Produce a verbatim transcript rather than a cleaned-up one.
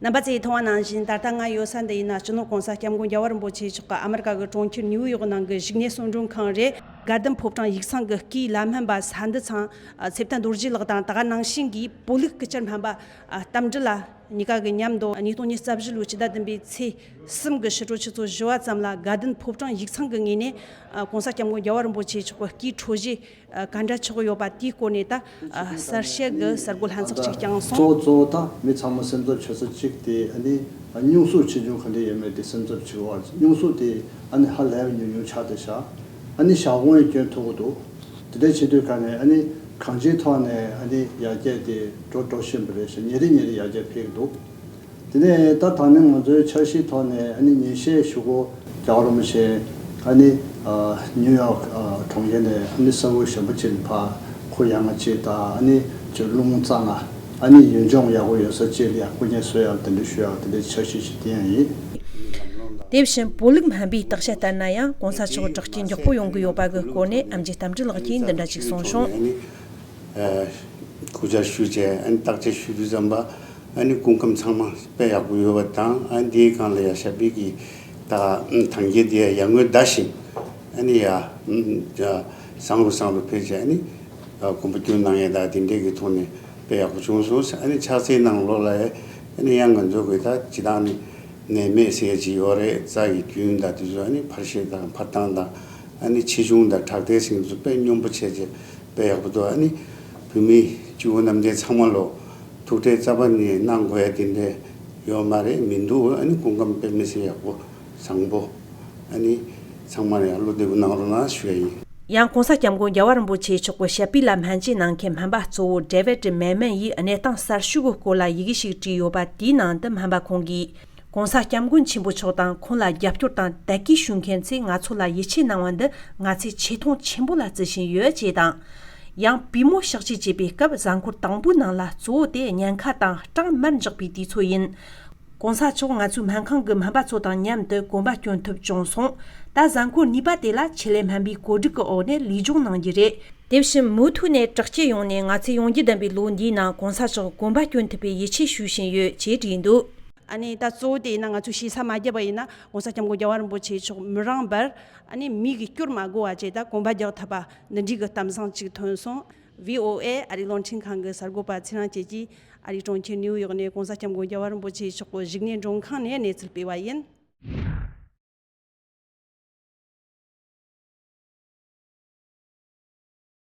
རྣམ་པ་ཚོས་མཐོང་བ་ནང་བཞིན། ད་ལྟ་ང་ཡོད་ས་འདི་ཡིན་ན། སྤྱི་ནོར་༸གོང་ས་༸སྐྱབས་མགོན་རྒྱལ་བ་རིན་པོ་ཆེ་མཆོག་གི་ཨ་མི་རི་ཀ་གི་གྲོང་ཁྱེར་ནིའུ་ཡོག་ནང་གི་བཞུགས་གནས་གསོལ་མགྲོན་ཁང་རེད། དགའ་ལྡན་ཕོ་བྲང་ཡིག་ཚང་གི་སྐུའི་བླ་སྨན་པ་ས་འདི་ཚང་ཚེ་བརྟན་རྡོ་རྗེ་ལགས་དང་། ད་ག་ནང་བཞིན་གྱི་བོད་ལུགས་སྐུ་བཅར་སྨན་པ་རྟ་མགྲིན་ལགས་གཉིས་ཀ་གི་མཉམ་དུ་ཉིས་སྟོང་ཉི་ཤུ་རྩ་བཞི་ལོའི་སྤྱི་ཟླ་བདུན་པའི་ཚེས་གསུམ་གྱི་ཕྱི་དྲོ་ཆུ་ཚོད་བཞི་པ་ཙམ་ལ་དགའ་ལྡན་ཕོ་བྲང་ཡིག་ཚང་གི་ངོས་ནས་༸གོང་ས་༸སྐྱབས་མགོན་རྒྱལ་བ་རིན་པོ་ཆེ་མཆོག་གི་སྐུའི་འཕྲོད་བཞེས་ག་འདྲ་ཆགས་ཡོད་པ་དེའི་སྐོར་ནས་ད་གསལ་བཤད་ཀྱི་གསལ་བསྒྲགས་ལྷན་ཚོགས་ཅིག་བསྐྱངས་སོང་། གཙོ་བོ་གཙོ་བོ་ད་མི་ཚང་མ་སེམས་འཚབ་བྱེད་ས་གཅིག་དེ། ཨ་ནི་སྙུང་གཟུགས་ཆེ་ཆུང་ག་འདྲ་ཡོད་མེད་དེ་སེམས་འཚབ་བྱེད་པ། སྙུང་གཟུགས་དེ་ཨ་ནི་ཧ་ལས་པའི་ཉུང་ཉུང་ཆགས་བསྡད་ཤག་ཨ་ནི་ཞག་དགུང་ཡང་སྐྱོན་ཐུབ་ཀྱི་འདུག་དེ་འདྲ་བྱེད་དུས་ག་ནས་ཨ་ནི་གང་ཅིའི་ཐོག་ནས་ཨ་ནི་ཡར་རྒྱས་དེ་འགྲོ་འགྲོ་བཞིན་པ་རེད་ཤག་ཉིན་རེ་ཉིན་རེ་ཡར་རྒྱས་འཕེལ་གྱི་འདུག་དེ་ནས་ད་ད་ནི་ང་ཚོའི་འཆར་གཞིའི་ཐོག་ནས་ཨ་ནི་ཉིན་ཤས་གཞུག་གུ་རྒྱལ་བ་རིན་པོ་ཆེ་ཨ་ནི་ཨ་ནིའུ་ཡོག་ཨ་གྲོང་ཁྱེར་ནས་ཨ་ནི་ས་ཁུལ་གཞན་པ་ཅིག་ལ་ཕར་ཁོ་ཡ་ང་ཅིག་དང་། ཨ་ནི་ཅིག་རླུང་གཙང་ང་ཨ་ནི་ཡུལ་ལྗོངས་ཡག་པོ་ཡོད་ས་ཅིག་ལ་ཡང་སྐུ་ངལ་གསོ་ཡག་དེ་འདྲ་ཞུ་ཡག་དེ་འདྲའི་འཆར་གཞི་ཞིག་དེ་ཡང་ཡིན། དེ་བཞིན་བོད་ལུགས་སྨན་པའི་བརྟག་དཔྱད་ལྟར་ན་ཡང་༸གོང་ས་མཆོག་དྲག་སྐྱེད་མགྱོགས་པོ་ཡོང་གི་ཡོད་པ་གི་སྐོར་ནས་ཨེམ་ཆི་རྟ་མགྲིན་ལགས་ཀྱིས་འདི་འདྲ་ཅིག་གསུངས་བྱུང་། སྐུ་བཅར་ཞུས་བྱས་ཨ་ནི་བརྟག་དཔྱད་ཞུ་དུས་ཙམ་པ་ཨ་ནི་སྐུ་ཁམས་ཚང་མ་དཔེ་ཡག་པོ་ཡོད་པ་དང་། ཨ་ནི་དེའི་སྒང་ལ་ཡ་ཞབས་པད་ཀྱི་ད་ཐང་རྒྱལ་དེ་ཡར་ངོའི་ཟླ་བཞིན་ཨ་ནི་ཡ་བཟང་རུ་བཟང་རུ་འཕེལ་བྱས། ཨ་ནི་གོམ་པ་བསྐྱོད་གནང་ཡས་དང་དེ་འདྲའི་གི་ཐོག་ནས་དཔེ་ཡག་པོ་བྱུང་སོང་། ཨ་ནི་ཕྱག་འཚལ་གནང་ལོ་ལ་ཡ་ཨ་ནི་ཡང་ང་ཚོ་གི་ད་སྤྱི་བཏང་ནས་ནད་མེད་ཟེར་ཡས་ཅིག་ཡོད་རེད། རྩ་ཡི་རྒྱུན་དང་དེ་ཚོ་ཨ་ནི་འཕར་ཤེས་དང་འཕར་སྟངས་དང་། ཨ་ནི་ཆེ་ཆུང་དང་ཁྲག་མདོག་ཟེར་མཁན་ཚོ་དཔེ་སྙོམས་པོ་བྱས་བྱས་དཔེ་ཡག་པོ་འདུག་ཨ་ནི་བོད་མི་སྤྱི་བོ་གནམ་བསྟན་ཚང་མ་ལོ་ཐུགས་ཁྲལ་རྩ་བ་ནས་གནང་དགོས་ཡ་དེ་འདྲ་ཡོད་མ་རེད། མི་འདུག་ཨ་ནི་སྐུ་ཁམས་དཔེ་མི་སྲིད་ཡག་པོ་བཟང་པོ། ཨ་ནི་ཚང་མ་ལ་ཡང་བློ་བདེ་པོ་གནང་རོགས་གནང་ཞུ་ཡ་ཡིན། ཡང་༸གོང་ས་༸སྐྱབས་མགོན་རྒྱལ་བ་རིན་པོ་ཆེ་མཆོག་གི་ཞབས་པད་ལ་སྨན་བཅོས་གནང་མཁན་སྨན་པ་གཙོ་བོ་ཌེ་ཝིཌ་མེ་མན་ཡིས་གནས་སྟངས་གསར་ཤོས་ཀྱི་སྐོར་ལ་ཡི་གེ་ཞིག་བྲིས་ཡོད་པ་དེའི་ནང་དུ་སྨན་པ་ཁོང་གིས། ༸གོང་ས་༸སྐྱབས་མགོན་ཆེན་པོ་མཆོག་དང་ཁོང་ལ་རྒྱབ་སྐྱོར་དང་དད་གུས་ཞུ་མཁན་ཚོས་ང་ཚོ་ལ་ཡིད་ཆེས་གནང་བ་འདི་ང་ཚོས་ཆེ་མཐོང་ཆེན་པོ་ལ་བརྩི་བཞིན་ཡོད་ཅེས་དང་། ཡང་པུས་མོ་གཤག་བཅོས་བྱེད་པའི་སྐབས་གཟའ་འཁོར་དང་པོའི་ནང་ལ་གཙོ་བོ་དེ་ཉེན་ཁ་དང་སྐྲན་མར་འཇགས་པའི་དུས་ཚོད་ཡིན། ༸གོང་ས་མཆོག་ང་ཚོའི་སྨན་ཁང་གི་སྨན་པ་ཚོ་དང་མཉམ་དུ་གོམ་པ་སྐྱོན་ཐུབ་བྱུང་སོང་། ད་གཟའ་འཁོར་གཉིས་པ་དེ་ལ་ཆེད་ལས་སྨན་པའི་གོ་སྒྲིག་གི་འོག་ནས་ལུས་སྦྱོང་གནང་རྒྱུ་རེད། དེ་བཞིན་མུ་མཐུད་ནས་དྲག་སྐྱེད་ཡོང་ནས་ང་ཚོས་ཡོང་རྒྱུ་ལྡན་པའི་ལོ་འདིའི་ནང་༸གོང་ས་མཆོག་གོམ་པ་སྐྱོན་ཐུབ་པའི་ཡིད་ཆེས་ཞུ་བཞིན་ཡོད་ཅེས་བྲིས་འདུག་ཨ་ནི་ད་གཙོ་བོ་དེ་ཡིན་ན་ང་ཚོས་ཞེ་ས་མ་བརྒྱབ་པ་ཡིན་ན་༸གོང་ས་༸སྐྱབས་མགོན་རྒྱལ་བ་རིན་པོ་ཆེ་མཆོག་མི་རིང་བར་ཨ་ནི་མིག་གིས་སྐྱོར་མ་དགོས་པ་བྱས་ད་གོམ་པ་རྒྱག་ཐུབ་པ་འདི་འདྲའི་གི་གཏམ་བཟང་ཅིག་ཐོན་སོང་། བྷི་ཨོ་ཨེ་ཨ་རིའི་རླུང་འཕྲིན་ཁང་གི་གསར་འགོད་པ་ཚེ་རིང་སྐྱིད་ཀྱིས་ཨ་རིའི་གྲོང་ཁྱེར་ནིའུ་ཡོག་ནས་༸གོང་ས་༸སྐྱབས་མགོན་རྒྱལ་བ་རིན་པོ་ཆེ་མཆོག་གི་བཞུགས་གནས་མགྲོན་ཁང་ནས་གནས་ཚུལ་སྤེལ་བ་ཡིན།